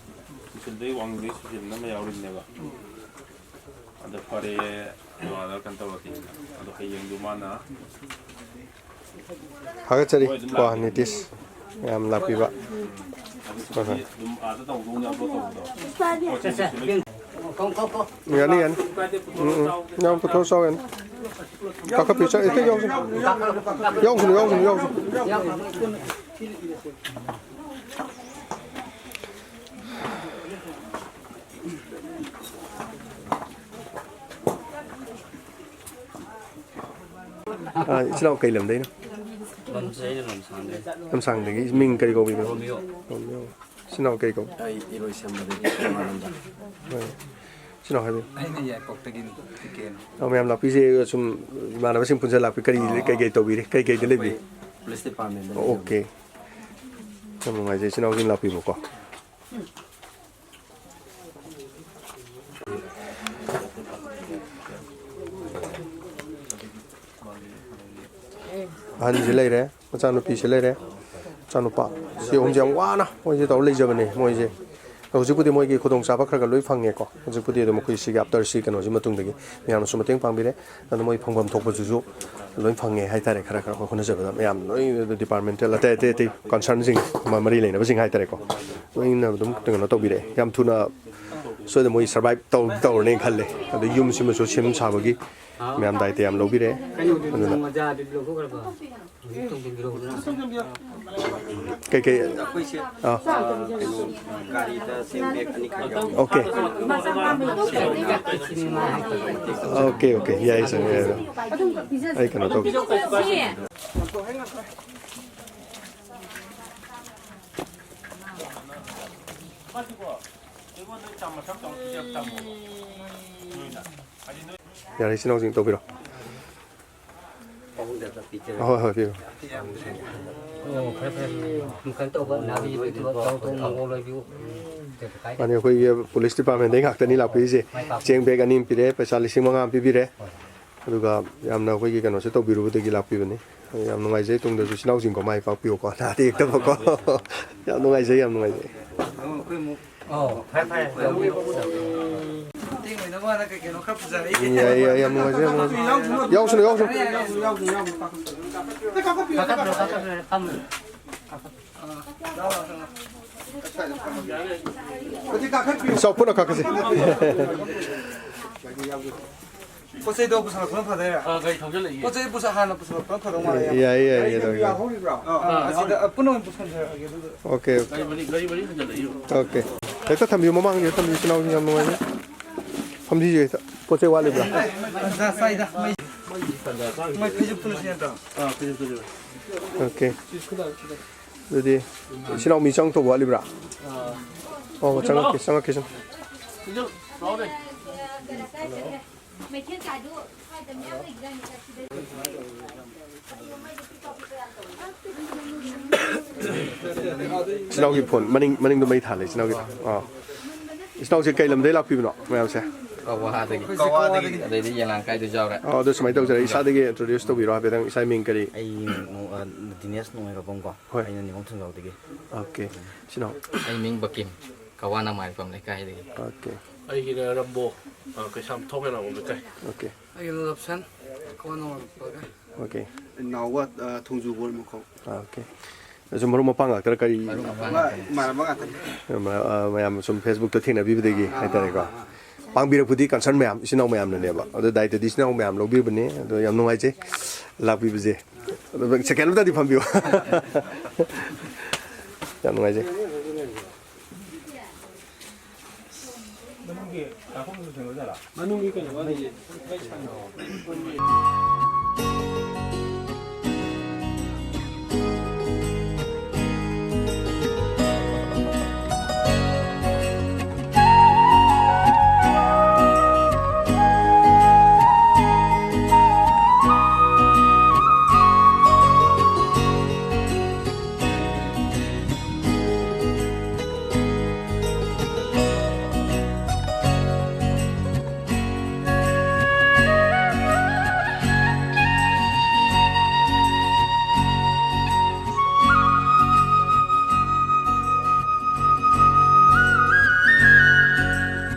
ꯁꯨꯁꯤꯜꯗꯩ ꯋꯥꯡꯖꯩ ꯁꯨꯁꯤꯜꯅ ꯑꯃ ꯌꯥꯎꯔꯤꯕꯅꯦꯕ꯫ ꯑꯗꯣ ꯐꯔꯦ, ꯃꯥꯗ ꯀꯩꯅꯣ ꯇꯧꯔꯗꯤ꯫ ꯑꯗꯣ ꯍꯌꯦꯡꯗꯨ ꯃꯥꯅ ꯊꯥꯒꯠꯆꯔꯤ ꯍꯣꯏ, ꯑꯗꯨꯝ ꯀꯣ, ꯂꯥꯛꯀꯦ꯫ ꯅꯤꯇꯤꯁ ꯃꯌꯥꯝ ꯂꯥꯛꯄꯤꯕ꯫ ꯑꯗꯨ ꯍꯣꯏ, ꯍꯣꯏ꯫ ꯑꯗꯨꯝ ꯑꯥꯗ ꯇꯧꯗꯧꯅꯦ, upload ꯇꯧꯕꯗꯣ꯫ ꯆꯠꯁꯦ꯫ ꯀꯧ, ꯀꯧ, ꯀꯧ꯫ ꯌꯥꯅꯤ, ꯌꯥꯅꯤ꯫ ꯎꯝ, ꯎꯝ꯫ ꯌꯥꯝ ꯄꯨꯊꯣꯛꯑ ꯆꯥꯎ ꯌꯥꯅꯤ꯫ ꯀꯥꯈꯠꯄꯤꯌꯨ, ꯆꯠ-, ꯍꯦꯛꯇ ꯌꯥꯎꯁꯤ꯫ ꯌꯥꯎꯁꯤꯅꯨ, ꯌꯥꯎꯁꯤꯅꯨ, ꯌꯥꯎꯁꯤꯅꯨ꯫ ꯑꯥ, ꯏꯆꯤꯜ ꯏꯅꯥꯎ ꯀꯩ ꯂꯝꯗꯩꯅꯣ? ꯂꯝꯁꯦ ꯑꯩꯅ ꯂꯝꯁꯥꯡꯗꯩ꯫ ꯂꯝꯁꯥꯡꯗꯒꯤ꯫ ꯃꯤꯡ ꯀꯔꯤ ꯀꯧꯕꯤꯕꯅꯣ? ꯔꯣꯃꯤꯌꯣ꯫ ꯔꯣꯃꯤꯌꯣ꯫ ꯏꯆꯤꯜ ꯏꯅꯥꯎ ꯀꯩ ꯀꯧꯕ? ꯑꯩ ꯏꯔꯣꯏꯁꯦꯝꯕꯗꯒꯤ ꯏꯃꯥꯅꯟꯗ꯫ ꯍꯣꯏ꯫ ꯏꯆꯤꯜ ꯏꯅꯥꯎ ꯍꯥꯏꯕꯤꯌꯨ꯫ ꯑꯩꯅ ꯌꯥꯏꯄꯣꯛꯇꯒꯤꯅꯤ, ꯇꯤꯀꯦꯟ꯫ ꯑꯥ, ꯃꯌꯥꯝ ꯂꯥꯛꯄꯤꯁꯦ ꯁꯨꯝ ꯏꯃꯥꯟꯅꯕꯁꯤꯡ ꯄꯨꯟꯖ ꯂꯥꯛꯄꯤ ꯀꯔꯤ ꯑꯥ꯫ ꯀꯩ ꯀꯩ ꯇꯧꯕꯤꯔꯤ? ꯀꯩ ꯀꯩꯗ ꯂꯩꯕꯤ? ꯑꯩꯈꯣꯏ ꯄꯨꯂꯤꯁ ꯗꯤꯄꯥꯔꯠꯃꯦꯟꯗ ꯂꯩ꯫ ꯑꯣꯀꯦ꯫ ꯌꯥꯝ ꯅꯨꯡꯉꯥꯏꯖꯩ ꯏꯆꯤꯜ ꯏꯅꯥꯎꯁꯤꯡ ꯂꯥꯛꯄꯤꯕꯀꯣ꯫ ꯑꯍꯟꯁꯤ ꯂꯩꯔꯦ, ꯃꯆꯥꯅꯨꯄꯤꯁꯤ ꯂꯩꯔꯦ, ꯃꯆꯥꯅꯨꯄꯥ꯫ ꯁꯤ ꯑꯍꯨꯝꯁꯦ ꯌꯥꯝ ꯋꯥꯅ ꯃꯣꯏꯁꯦ ꯇꯧꯔ ꯂꯩꯖꯕꯅꯦ ꯃꯣꯏꯁꯦ꯫ ꯍꯧꯖꯤꯛꯄꯨꯗꯤ ꯃꯣꯏꯒꯤ ꯈꯨꯗꯣꯡꯆꯥꯕ ꯈꯔ ꯈꯔ ꯂꯣꯏ ꯐꯪꯉꯦꯀꯣ꯫ ꯍꯧꯖꯤꯛꯄꯨꯗꯤ ꯑꯗꯨꯝ ꯑꯩꯈꯣꯏ ꯁꯤꯒꯤ after ꯁꯤ ꯀꯩꯅꯣꯁꯤ ꯃꯇꯨꯡꯗꯒꯤ ꯃꯌꯥꯝꯅꯁꯨ ꯃꯇꯦꯡ ꯄꯥꯡꯕꯤꯔꯦ꯫ ꯑꯗꯨ ꯃꯣꯏ ꯐꯪꯐꯝ ꯊꯣꯛꯄꯗꯨꯁꯨ ꯂꯣꯏ ꯐꯪꯉꯦ ꯍꯥꯏꯇꯥꯔꯦ꯫ ꯈꯔ ꯈꯔ ꯑꯩꯈꯣꯏ ꯍꯣꯠꯅꯖꯕꯗ ꯃꯌꯥꯝ ꯂꯣꯏ departmental ꯑꯇꯩ ꯑꯇꯩ ꯑꯇꯩ concernꯁꯤꯡ ꯃ-, ꯃꯔꯤ ꯂꯩꯅꯕꯁꯤꯡ ꯍꯥꯏꯇꯥꯔꯦꯀꯣ꯫ ꯂꯣꯏꯅ ꯑꯗꯨꯝ ꯀꯩꯅꯣ ꯇꯧꯕꯤꯔꯛꯑꯦ꯫ ꯌꯥꯝ ꯊꯨꯅ ꯁꯣꯏꯗꯅ ꯃꯣꯏ survive ꯇꯧ-, ꯇꯧꯔꯅꯦꯅ ꯈꯜꯂꯦ꯫ ꯑꯗꯩ ꯌꯨꯝꯁꯤꯃꯁꯨ ꯁꯦꯝ ꯁꯥꯕꯒꯤ ꯃꯌꯥꯝ ꯗꯥꯏꯇ ꯌꯥꯝ ꯂꯧꯕꯤꯔꯦ꯫ ꯑꯗꯨꯅ ꯀꯩꯀꯩ ꯑꯥ꯫ ꯀꯩꯅꯣ, ꯒꯥꯔꯤꯗ ꯆꯦꯡ bag ꯑꯅꯤꯈꯛ ꯌꯥꯎꯕ꯫ ꯑꯣꯀꯦ꯫ Okay, okay. ꯌꯥꯏ, ꯁꯥꯔ, ꯌꯥꯏ, ꯁꯥꯔ꯫ ꯑꯩ ꯀꯩꯅꯣ ꯇꯧꯒꯦ꯫ ꯌꯥꯔꯦ, ꯏꯆꯤꯟ ꯏꯅꯥꯎꯁꯤꯡ ꯇꯧꯕꯤꯔꯣ꯫ ꯍꯣꯏ, ꯍꯣꯏ, ꯄꯤꯔꯣ꯫ ꯑꯣ, ꯐꯔꯦ, ꯐꯔꯦ꯫ ꯀꯩꯅꯣ ꯇꯧꯕ, ꯅꯥꯕ ꯌꯦꯛꯄ ꯇꯧꯕ, ꯇꯧꯕ, ꯃꯉꯣꯟ ꯂꯣꯏꯕꯤꯌꯨ꯫ ꯀꯩꯁꯨ ꯀꯥꯏꯗꯦ꯫ ꯃꯥꯅꯤ, ꯑꯩꯈꯣꯏꯒꯤ ꯄꯨꯂꯤꯁ ꯗꯤꯄꯥꯔꯠꯃꯦꯟꯗꯒꯤ ꯉꯥꯛꯇꯅꯤ ꯂꯥꯛꯄꯤꯔꯤꯁꯦ꯫ ꯃꯥꯏ ꯄꯥꯛꯄ꯫ ꯆꯦꯡ ꯕꯦꯒ ꯑꯅꯤ ꯑꯃ ꯄꯤꯔꯦ, ꯄꯩꯁꯥ ꯂꯤꯁꯤꯡ ꯃꯉꯥ ꯑꯃ ꯄꯤꯕꯤꯔꯦ꯫ ꯑꯗꯨꯒ ꯌꯥꯝꯅ ꯑꯩꯈꯣꯏꯒꯤ ꯀꯩꯅꯣꯁꯦ ꯇꯧꯕꯤꯔꯨꯕꯗꯒꯤ ꯂꯥꯛꯄꯤꯕꯅꯤ꯫ ꯌꯥꯝ ꯅꯨꯡꯉꯥꯏꯖꯩ, ꯇꯨꯡꯗꯁꯨ ꯏꯆꯤꯟ ꯏꯅꯥꯎꯁꯤꯡꯀꯣ ꯃꯥꯏ ꯄꯥꯛꯄꯤꯌꯨꯀꯣ, ꯅꯥꯗ ꯌꯦꯛꯇꯕꯀꯣ꯫ ꯌꯥꯝ ꯅꯨꯡꯉꯥꯏꯖꯩ, ꯌꯥꯝ ꯅꯨꯡꯉꯥꯏꯖꯩ꯫ ꯑꯣ, ꯐꯔꯦ, ꯐꯔꯦ꯫ ꯃꯇꯦꯡ ꯑꯣꯏꯅꯕ ꯍꯥꯏꯅ ꯀꯩ ꯀꯩꯅꯣ ꯈꯔ ꯄꯨꯖꯔꯛꯏ꯫ ꯌꯥꯏ, ꯌꯥꯏ, ꯌꯥꯝ ꯅꯨꯡꯉꯥꯏꯖꯩ, ꯌꯥꯝ ꯅꯨꯡꯉꯥꯏꯖꯩ꯫ ꯌꯥꯎꯁꯅꯨ, ꯌꯥꯎꯁꯅꯨ꯫ ꯌꯥꯎꯁꯅꯨ, ꯌꯥꯎꯁꯅꯨ, ꯌꯥꯎꯁꯅꯨ꯫ ꯀꯥꯈꯠꯄꯤꯔꯣ, ꯀꯥꯈꯠꯄꯤꯔꯣ, ꯐꯝꯃꯨ꯫ ꯍꯧꯖꯤꯛ ꯀꯥꯈꯠꯄꯤꯌꯨ꯫ ꯆꯥꯎ, ꯄꯨꯟꯅ ꯀꯥꯈꯠꯁꯤ꯫ ꯄꯣꯠ ꯆꯩꯗꯣ ꯄꯨꯁꯜꯂꯛꯄꯅ ꯐꯗꯣꯏꯔꯥ? ꯑꯥ, ꯒꯥꯔꯤ ꯊꯧꯖꯜꯂꯛꯏꯌꯦ꯫ ꯄꯣꯠ ꯆꯩ ꯄꯨꯁ-, ꯍꯥꯟꯅ ꯄꯨꯁꯜꯂꯛꯄꯅ ꯐꯗꯧ ꯃꯥꯜꯂꯦ꯫ ꯌꯥꯏꯌꯦ, ꯌꯥꯏꯌꯦ, ꯌꯥꯏꯌꯦ꯫ ꯑꯥ, ꯑꯁꯤꯗ, ꯑ, ꯄꯨꯟꯅ ꯑꯣꯏꯅ ꯄꯨꯁꯟꯖꯔꯛꯑꯒꯦ ꯑꯗꯨꯗ꯫ Okay, okay. ꯒꯥꯔꯤ ꯃꯔꯤ, ꯒꯥꯔꯤ ꯃꯔꯤ ꯍꯟꯖꯜꯂꯛꯏ꯫ ꯑꯣꯀꯦ꯫ ꯍꯦꯛꯇ ꯊꯝꯕꯤꯌꯨ, ꯃꯃꯥꯡꯒꯤꯗ ꯊꯝꯕꯤꯌꯨ, ꯏꯆꯤꯟ ꯏꯅꯥꯎꯁꯤꯡ ꯌꯥꯝ ꯅꯨꯡꯉꯥꯏꯖꯩ꯫ ꯐꯝꯕꯤꯁꯤ ꯍꯦꯛꯇ꯫ ꯄꯣꯠ ꯆꯩ ꯋꯥꯠꯂꯤꯕ꯭ꯔꯥ? ꯇꯟꯖꯥ ꯆꯥꯏꯗ, ꯃꯩ, ꯃꯩ ꯐꯤꯖꯨꯞ ꯄꯨꯟꯅ ꯁꯤ ꯅꯠꯇ꯭ꯔꯣ? ꯑꯥ, ꯐꯤꯖꯨꯞ ꯄꯨꯟꯅ꯫ ꯑꯣꯀꯦ꯫ ꯑꯗꯨꯗꯤ ꯏꯆꯤꯟ ꯏꯅꯥꯎ ꯃꯤ ꯆꯪꯉꯛꯇꯧꯕ ꯋꯥꯠꯂꯤꯕ꯭ꯔꯥ? ꯑꯥ꯫ ꯑꯣ, ꯆꯪꯉꯛꯀꯦ, ꯆꯪꯉꯛꯀꯦ, ꯆꯪꯉꯛꯀꯦ꯫ ꯐꯤꯖꯨꯞ ꯂꯥꯎꯅꯦ꯫ ꯃꯩꯈꯦꯠ ꯀꯥꯗꯨ ꯁ꯭ꯋꯥꯏꯗ ꯃꯌꯥꯝ ꯂꯩꯈꯤꯗꯥꯏꯅꯦ, ꯆꯠꯈꯤꯗꯥꯏꯅꯦ? ꯏꯆꯤꯟ ꯏꯅꯥꯎꯒꯤ ꯐꯣꯟ ꯃꯅꯤꯡ, ꯃꯅꯤꯡꯗꯣ ꯃꯩ ꯊꯥꯜꯂꯦ, ꯏꯆꯤꯟ ꯏꯅꯥꯎꯒꯤ꯫ ꯑꯥ꯫ ꯏꯆꯤꯟ ꯏꯅꯥꯎꯁꯦ ꯀꯩ ꯂꯝꯗꯒꯤ ꯂꯥꯛꯄꯤꯕꯅꯣ ꯃꯌꯥꯝꯁꯦ? ꯀꯋꯥꯗꯒꯤ꯫ ꯀꯋꯥꯗꯒꯤ꯫ ꯑꯗꯩꯗꯤ ꯌꯦꯂꯥꯡꯀꯥꯏꯗꯁꯨ ꯌꯥꯎꯔꯦ꯫ ꯑꯥ, ꯑꯗꯨ ꯁꯨꯃꯥꯏꯅ ꯇꯧꯖꯔꯦ, ꯏꯁꯥꯗꯒꯤ introduce ꯇꯧꯕꯤꯔꯣ ꯍꯥꯏꯐꯦꯠꯇꯪ, ꯏꯁꯥ ꯃꯤꯡ ꯀꯔꯤ? ꯑꯩ ꯃꯤꯡ, ꯑ, ꯗꯤꯅꯦꯁ ꯅꯣꯡꯃꯥꯏꯕꯝ ꯀꯣ꯫ ꯍꯣꯏ꯫ ꯑꯩꯅ ꯅꯤꯉꯣꯜ ꯊꯣꯡꯖꯥꯎꯗꯒꯤ꯫ ꯑꯣꯀꯦ꯫ ꯏꯆꯤꯟ ꯏꯅꯥꯎ? ꯑꯩ ꯃꯤꯡ ꯕꯀꯤꯝ, ꯀꯋꯥ ꯅꯃꯥꯏꯔꯝ ꯂꯩꯀꯥꯏꯗꯒꯤ꯫ ꯑꯣꯀꯦ꯫ ꯑꯩꯒꯤꯅ ꯔꯝꯕꯣ, ꯑ, ꯀꯩꯁꯥꯝꯊꯣꯡ ꯌꯥꯏꯉꯪꯄꯣꯛ ꯂꯩꯀꯥꯏ꯫ ꯑꯣꯀꯦ꯫ ꯑꯩꯒꯤꯅ ꯂꯞꯁꯟ, ꯀꯋꯥ ꯅꯃꯥꯏꯔꯝ ꯂꯩꯀꯥꯏ꯫ ꯑꯣꯀꯦ꯫ ꯏꯅꯥꯎꯒ, ꯑ, ꯊꯣꯡꯖꯨ ꯕꯣꯔ ꯃꯈꯣꯡ꯫ ꯑꯣꯀꯦ꯫ ꯑꯗꯨꯁꯨ ꯃꯔꯨꯞ ꯃꯄꯥꯡ ꯉꯥꯛꯇꯔ ꯀꯔꯤ? ꯃꯔꯨꯞ ꯃꯄꯥꯡ ꯉꯥꯛꯇꯅꯤ꯫ ꯃ-, ꯑ, ꯃꯌꯥꯝ ꯁꯨꯝ Facebook ꯇ ꯊꯦꯡꯅꯕꯤꯕꯗꯒꯤ ꯑꯥ, ꯍꯥꯏꯇꯥꯔꯦꯀꯣ꯫ ꯑꯥ, ꯑꯥ, ꯑꯥ꯫ ꯄꯥꯡꯕꯤꯔꯛꯄꯗꯤ concern ꯃꯌꯥꯝ, ꯏꯆꯤꯟ ꯏꯅꯥꯎ ꯃꯌꯥꯝꯅꯅꯦꯕ꯫ ꯑꯗꯨ ꯗꯥꯏꯇꯗꯤ ꯏꯆꯤꯟ ꯏꯅꯥꯎ ꯃꯌꯥꯝ ꯂꯧꯕꯤꯕꯅꯦ꯫ ꯑꯗꯣ ꯌꯥꯝ ꯅꯨꯡꯉꯥꯏꯖꯩ ꯂꯥꯛꯄꯤꯕꯁꯦ꯫ ꯑꯗꯣ second ꯑꯃꯇꯗꯤ ꯐꯝꯕꯤꯌꯨ꯫ ꯌꯥꯝ ꯅꯨꯡꯉꯥꯏꯖꯩ꯫ ꯃꯅꯨꯡꯒꯤ ꯀꯩꯅꯣ ꯋꯥꯠꯂꯤꯌꯦ꯫